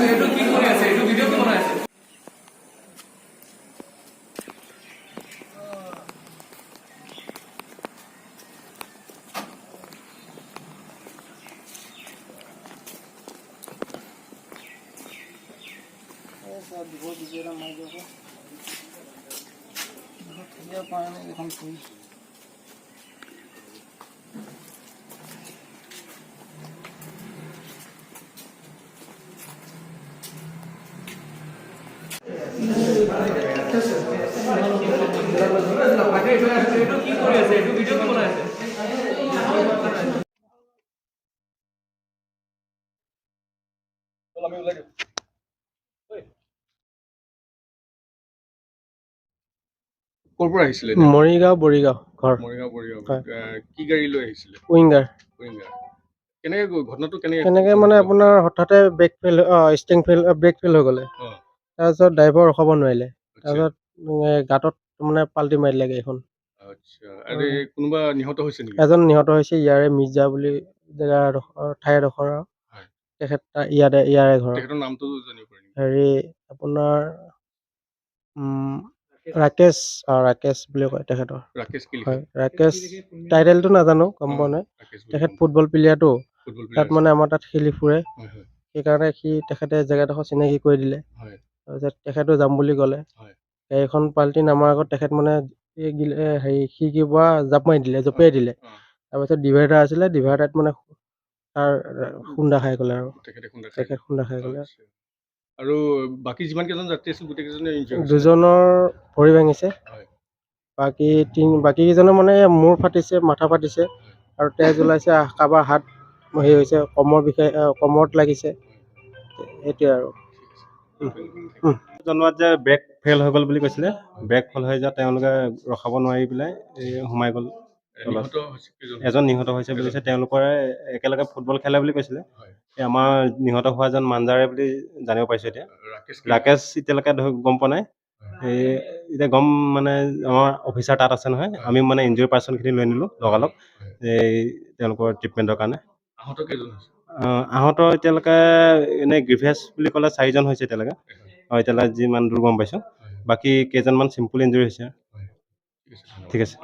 এইটো কি কৰি আছে? এইটো ভিডিঅ' কি বনাই আছে? এইটো কি কৰি আছে? এইটো ভিডিঅ' কি বনাই আছে? ক'ৰ পৰা আহিছিলে? মৰিগাঁও, বৰিগাঁও ঘৰ। মৰিগাঁও, বৰিগাঁও। হয়। কি গাড়ী লৈ আহিছিলে? উইংগাৰ। উইংগাৰ। কেনেকে ঘটনাটো কেনেকে? কেনেকে মানে আপোনাৰ হঠাতে brake fail, steering fail, brake fail হৈ গ'লে। তাৰপিছত ড্ৰাইভাৰ ৰখাব নোৱাৰিলে। তাৰপিছত গাঁতত মানে পাল্টি মাৰি দিলে গাড়ীখন। আচ্ছা, আৰু এই কোনোবা নিহত হৈছে নেকি? এজন নিহত হৈছে, ইয়াৰে মিৰ্জা বুলি জেগা ঠাইডোখৰ আৰু। তেখেত ইয়াতে, ইয়াৰে ঘৰ। তেখেতৰ নামটো জানিব পাৰি নেকি? হেৰি আপোনাৰ ৰাকেশ, ৰাকেশ বুলি কয় তেখেতৰ। ৰাকেশ কি লিখে? হয়, ৰাকেশ, টাইটেলটো নাজানো, গম পোৱা নাই। ৰাকেশ বুলি তেখেত গম ফুটবল প্লেয়াৰটো। ফুটবল তাত প্লেয়াৰ। মানে আমাৰ তাত খেলি ফুৰে। হয় হয় সেইকাৰণে সি তেখেতে জেগাডোখৰ চিনাকি কৰি দিলে। তাৰপিছত তেখেতো যাম বুলি ক'লে। গাড়ীখন পাল্টি নমাৰ আগত তেখেত মানে এই হেৰি খিৰিকীৰ পৰা জাপ মাৰি দিলে, জঁপিয়াই দিলে। তাৰপিছত ডিভাইডাৰ আছিলে, ডিভাইডাৰত মানে তাৰ খুন্দা খাই গ'লে আৰু। তেখেতে খুন্দা খাই তেখেত খুন্দা খাই গ'লে। আচ্ছা। আৰু বাকী যিমান কেইজন যাত্ৰী আছিল, গোটেই কেইজনে ইনজিয়ৰ হৈছে? দুজনৰ ভৰি ভাঙিছে। বাকী বাকী কেইজনৰ মানে মূৰ ফাটিছে, মাথা ফাটিছে আৰু তেজ ওলাইছে, কাৰোবাৰ হাত হেৰি হৈছে, কমৰ বিষাই, কমৰত লাগিছে, সেইটোৱে আৰু। জনোৱাত যে ব্ৰেক ফেইল হৈ গ'ল বুলি কৈছিলে। ব্ৰেক ফেইল হৈ যোৱাত তেওঁলোকে ৰখাব নোৱাৰি পেলাই এই সোমাই গ'ল তলত। নিহত হৈছে কেইজন? এজন নিহত হৈছে বুলি কৈছে। তেওঁলোকৰে একেলগে ফুটবল খেলে বুলি কৈছিলে। এই আমাৰ নিহত হোৱাজন মাঞ্জাৰে বুলি জানিব পাৰিছোঁ এতিয়া। ৰাকেশ? ৰাকেশ এতিয়ালৈকে গম পোৱা নাই। এই এতিয়া গম মানে আমাৰ অফিচাৰ তাত আছে নহয়। আমি মানে ইনজিয়ৰ পাৰ্চনখিনি লৈ আনিলোঁ লগালগ এই তেওঁলোকৰ ট্ৰিটমেণ্টৰ কাৰণে। আহত কেইজন হৈছে? আহত এতিয়ালৈকে এনেই গ্ৰিভিয়াছ বুলি ক'লে চাৰিজন হৈছে এতিয়ালৈকে। এতিয়ালৈকে যিমান দূৰ গম পাইছোঁ, বাকী কেইজনমান চিম্পুল ইঞ্জুৰি হৈছে। ঠিক আছে, ধন্যবাদ। ঠিক আছে।